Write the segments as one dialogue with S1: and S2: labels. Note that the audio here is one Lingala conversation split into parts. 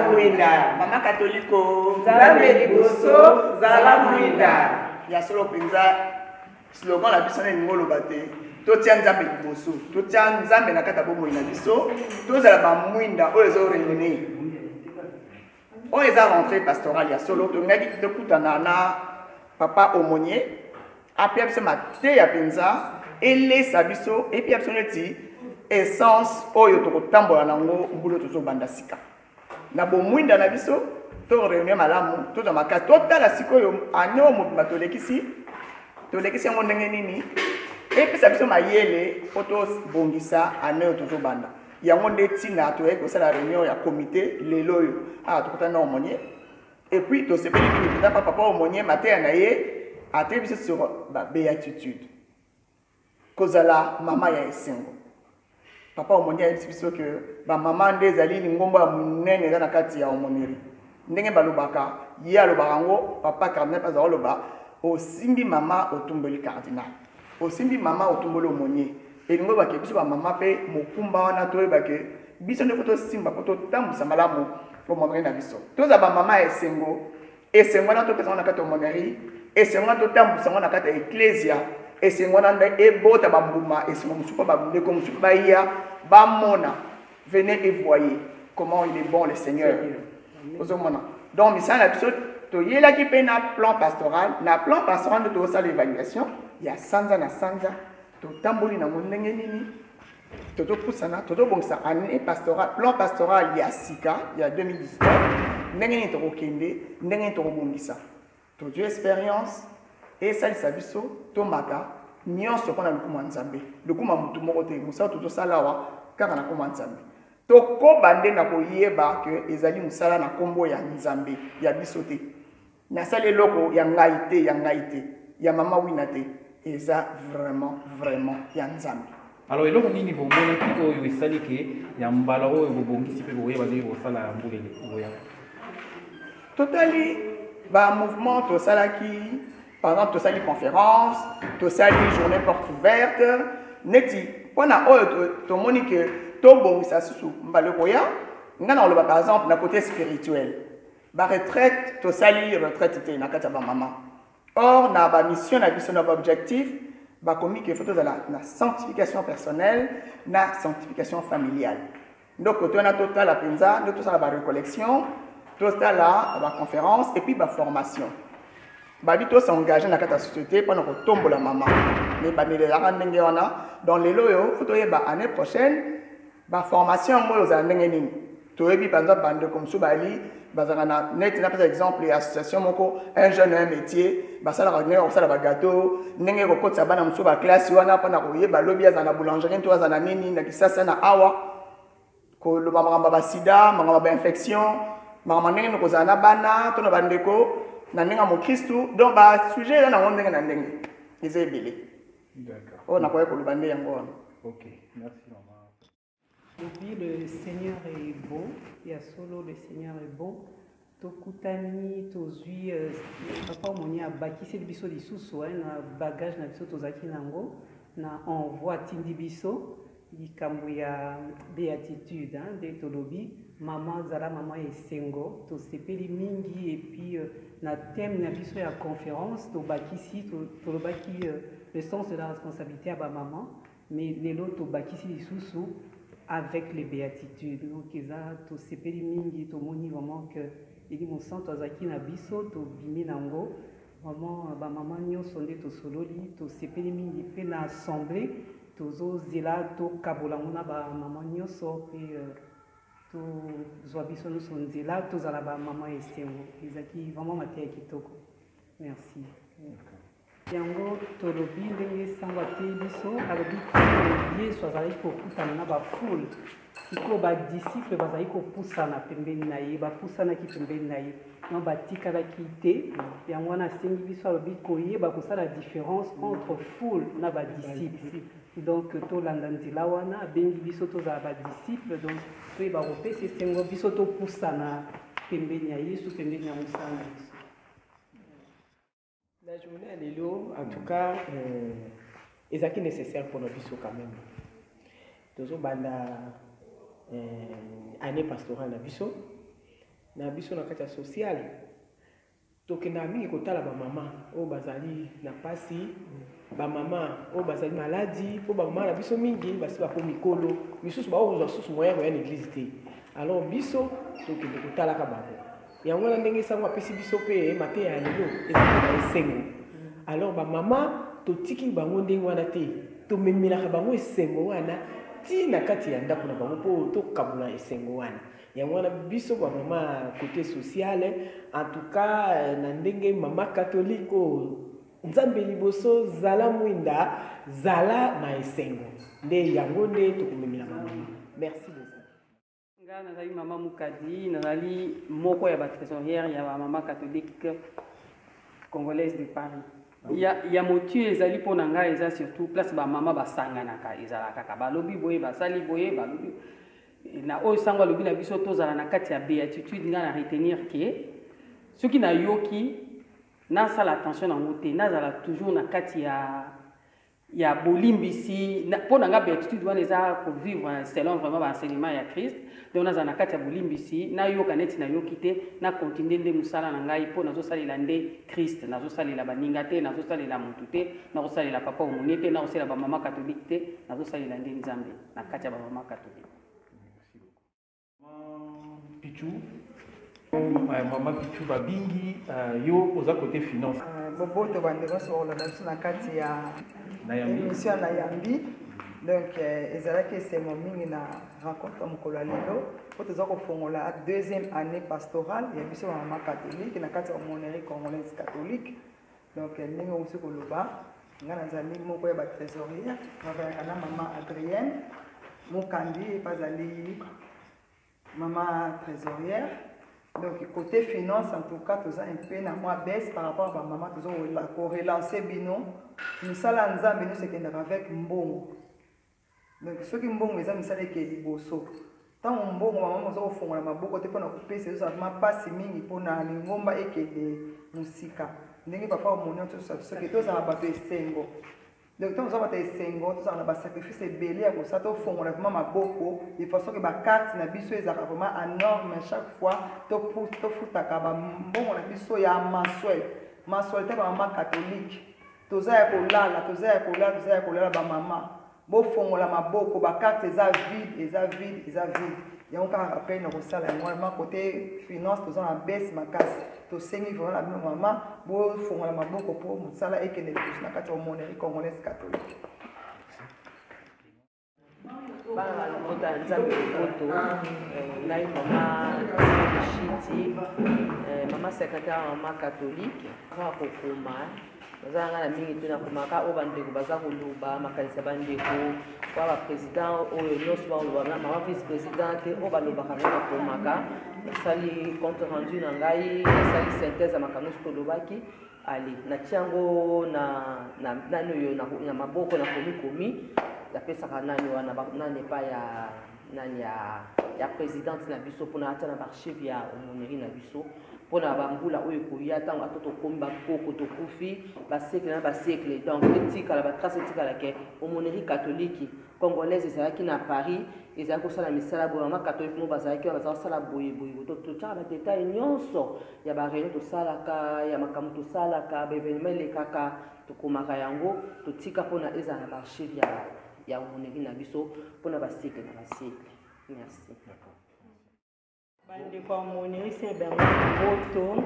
S1: Zala mwinda.
S2: Mama katoliko,
S1: Nzambe liboso, zala mwinda.
S2: Ya solo mpenza slogan na biso nini ngoloba te, totia Nzambe liboso, totia Nzambe na kati ya bomoi na biso, tozala bamwinda oyo ezo rayonner. Oyo eza rentrée pastorale ya solo, tolingaki tokutana na papa aumônier apia biso mateya mpenza, elesa biso, epia biso neti essence oyo tokotambola nango mbula tozobanda sika na bomwinda na biso. To réunir malamu, tozwa makasi, totala sikoyo année oyo mobimba tolekisi, tolekisi yango ndenge nini, epesa biso mayele mpo tobongisa année oyo tozobanda. Yango nde ntina toyei kosala réunion ya comité lelo oyo. Awa tokutani na aumônier et puis tosepeli mingi mpenza pa papa aumônier. Mateya na ye ateyi biso sur babéatitude, kozala mama ya esengo. Papa aumônier ayebisi biso ke bamama nde ezali lingomba ya monene eza na kati ya aumônerie. Ndenge balobaka, ye alobaka yango, papa cardinal mpe azala koloba: osimbi mama, otumboli cardinal, osimbi mama, otumboli aumônier. Elingi oyebake biso bamama mpe mokumba wana, toyebake biso nde fo tosimba mpo totambwisa malamu aumônerie na biso. Tozala bamama ya esengo. Esengo wana topesa yango na kati ya aumônerie, esengo wana totambwisa yango na kati ya eklesia, esengo wana nde ebota bambuma, esengo mosusu mpo bandeko mosusu baya bamona. Venez et voyez comment il est bon, le Seigneur. Ozomona, donc misala na biso toyelaki mpe na plan pastoral. Na plan pastoral nde tozosala évaluation ya sanza na sanza, totamboli nango ndenge nini, tozopusana, tozobongisa année pastorale, plan pastoral ya sika ya 2019, ndenge nini tokokende, ndenge nini tokobongisa. Tozwi expérience esalisa biso tomata nyonso mpona lokumu ya Nzambe, lokumu ya motu moko te. Mosala tozosala awa kaka na nkombo ya Nzambe, tokoba nde na koyeba ke ezali mosala na nkombo ya Nzambe, ya biso te. Nasali eloko ya ngai te, ya ngai te, ya mama Wina te, eza vraiment vraiment ya Nzambe.
S3: Alors, eloko nini bomonaki oyo esali ke ya mbala oyo bobongisi mpe boyeba ndenge kosala ya mbula oya?
S2: Totali bamouvement tosalaki. Par exemple, tosali conférence, tosali journée porte ouverte. Neti mpona oyo tomoni ke tobongisa susu mbala ekoya, ngai na koloba par exemple na côté spirituel, baretraite, tosali retraite te na kati ya bamama. Or na bamission na biso, na baobjectif, bakomi ke fo tozala na sanctification personnelle na sanctification familiale. Nde kote wana totala mpenza nde tosala barecollection, tosala baconférence et puis baformation. Babi tosengage na kati ya société mpona kotombola mama, mais bamelelaka ndenge wana. Donc lelo oyo fo toyeba année prochaine baformation yango oyo ozala ndenge nini. Toyebi par exemple bandeko mosusu bali bazalaka na neti, napesa exemple ya association moko, Un jeune un métier. Basalaka ndenge kosala bagâteau, ndenge kokotisa bana mosusu baklasse wana mpona koyeba lobi azala na boulangerie to azala na nini na Kisasa. Na awa koloba makambo ya basida, makambo ya bainfection, makambo ndenge nini kozala na bana to na bandeko na ndenge ya mokristu. Donc basujet eza nango ndenge na ndenge, eza ebele. Oyo nakoki koloba nde yango wana.
S3: Ok, merci mama.
S4: Lobi le Seigneur est bon, ya solo le Seigneur est bon. Tokutani, tozwi papa aumônier abakiseli biso lisusu na bagage na biso tozalaki nango na envoi. Atindi biso likambo ya béatitude, nde tolobi mama zala mama esengo. Tosepeli mingi. Et puis na thème na biso ya conférence tobakisi, tolobaki le sens de la responsabilité ya bamama, mais lelo tobakisi lisusu avec les béatitudes. Donc eza tosepeli mingi, tomoni vraiment que Elimo Santo azalaki na biso. Tobimi nango vraiment bamama nyonso nde tosololi, tosepeli mingi. Mpe na assemblée tozozela tokabola yango na bamama nyonso mpe tozwa biso nyonso nzela tozala bamama esengo. Ezalaki vraiment mateya kitoko, merci. Yango tolobi ndenge sango ateyi biso, alobi Yesu azalaki kokutana na bafoule, sikoyo badisciple bazalaki kopusana pembeni na ye, bapusanaki pembeni na ye, no batikalaki te. Yango wana asengi biso, alobi koyeba kosala différence entre foule na badisciple. Donc tolanda nzela wana abengi biso, tozala badisciple. Donc toyeba kopesa esengo, biso topusana pembeni ya Yesu, pembeni ya mosala na biso.
S1: La journée ya lelo, en tout cas, ezalaki nécessaire mpona biso quand même. Tozobanda année pastorale na biso. na biso na kati ya sociale tokendaka mingi kotala bamama oyo bazali na mpasi, bamama oyo bazali maladi, mpo bamama na biso mingi basi bakomi mikolo, misusu bakozwa susu moyen ya koya na eglise te. Alors biso tokende kotalaka bango. Yango wana ndenge sango apesi biso mpe mateya ya lelo ezali na esengo. Alors bamama totiki bango ndenge wana te, tomemelaka bango esengo wana ti na kati ya ndako na bango mpo tokabola esengo wana. Yango wana biso ba mama côté social, en tout cas euh, na ndenge mama catholique oyo Nzambe liboso, zala mwinda, zala na esengo, nde yango nde tokomemela ba mama. Merci beaucoup.
S4: Nga nazali mama Mukadi, nazali moko ya ba trésorière ya ba mama catholique congolaise de Paris. Ya, ya motu ezali mpo na ngai eza surtout place ba mama basanganaka, ezalaka kaka balobi boye, basali boye, balobi na oyo sango alobi na biso tozala na kati ya béatitude. Ngai na retenir ke soki nayoki nasala attention nango te, nazala toujours na kati ya ya bolimbisi. Mpo na nga béatitude wana eza kovivre selon vraiment baenseignement ya Christ. Donc nazala na kati ya bolimbisi, nayoka neti nayoki te, nakontinue nde mosala na ngai, mpo nazosalela nde Christ, nazosalela baninga te, nazosalela motu te, nakosalela papa omonie te, nakosalela bamama catholique te, nazosalela nde Nzambe na kati ya bamama catholique.
S3: Pichou, mama Pichou babingi euh, yo oza côté finance.
S2: Euh, boboto bandeko nyonso bakolanda biso na kati ya émission na yambi. Donc euh, ezalaki esengo mingi na rencontre ya mokolo ya lelo mpo toza kofongola deuxième année pastorale ya biso bamama catholique na kati ya aumônerie congolaise catholique. Donc ndenge outi koloba, ngai nazali moko ya batrésorière, travaillaka na mama Adrienne Mokandi, epe azali mama trésorière. Donc côté finance, en tout cas toza un peu na mwa baisse par rapport à bamama. Toza korelancer bino, mosala ya Nzambe nyonso ekendaka avec mbongo. Donc soki mbongo eza, misala eke liboso. Ntango mbongo bamama oza kofongola maboko te mpona kopesa, ezozala vraiment mpasi mingi mpona lingomba ekende mosika. Ndenge papa omoni soki tozala bato esengo, donc ntango toza bato ya esengo, tozala na basacrifice ebele ya kosala, tofongola vraiment maboko de façon ke bacarte na biso ezalaka vraiment en norme chaque fois, tofutaka bambongo na biso ya mensuel, mensualité. Bamama catholique toza ya kolala, toza ya kolala, toza ya kolala. Bamama bofongola maboko, bacarte eza vide, eza vide, eza vide. Yango kaka rappel na kosala yango wana. Côté finance toza na baisse makasi. Tosengi vraiment na bino mama bofongola maboko mpo mosala ekende liboso na kati ya aumônerie congolaise catholique.
S5: Bana na libota ya Nzambe boboto, ngai mama Shiti, mama secrétaire ya mama catholique. Kaka kokoma naza na ngai na mingi te, nakomaka oyo bandeko baza koloba, makanisi ya bandeko kwa baprésident oyo nyonso bakoloba, mama vice président te, oyo balobaka ngai nakomaka, nasali compte rendu na ngai, nasali synthèse ya makambo nyonso tolobaki. Ale natia yango na nani oyo na maboko, nakomi komi, napesaka nani wana, nani epai ya nani ya présidente na biso, mpona atia na baarchive ya aumônerie na biso mpona bambula oyo ekoya. Ntango ata tokomi bakoko, tokufi, basiècle na basiècle, donc etikala batrace, etikala ke aumônerie catholique congolaise ezalaki na Paris, ezalaki kosala misala boye, mama catholique mo bazalaki wana, baza kosala boye boye. Totiaka badetail nyonso ya baréunion tosalaka, ya makambo tosalaka, baévénement elekaka, tokomaka yango, totika mpona ezala na baarchive ya aumônerie na biso mpona basiècle na basiècle. Merci.
S6: Bandeko ya aumônerie Saint Bernard Boboto,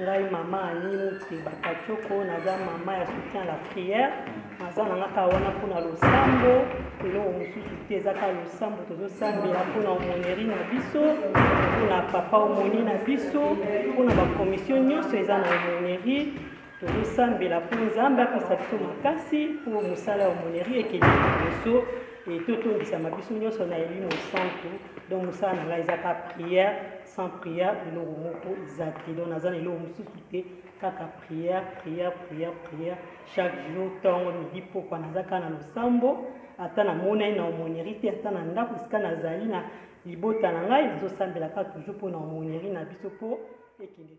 S6: ngai mama Ani Muteba Katioko, naza mama ya soutien à la prière. Naza na nga kaka wana mpona losambo, eloko mosusu te, eza kaka losambo. Tozosambela mpona aumônerie na biso, mpona papa aumônier na biso, mpona bakomission nyonso eza na aumônerie. Tozosambela mpo Nzambe apesa biso makasi mpo mosala ya aumônerie ekende liboso e totondisama biso nyonso na elimo santu. Donc mosala na ngai eza kaka prière, sans prière eloko moko eza te. Donc naza na eloko mosusu te, kaka prière, prière, prière, prière chaque jour, ntongo, midi, pokwa, naza kaka na losambo. Ata namonani na aumônerie te, ata na ndako esika nazali na libota na ngai, nazosambela kaka toujours mpo na aumônerie na biso mpo ekende.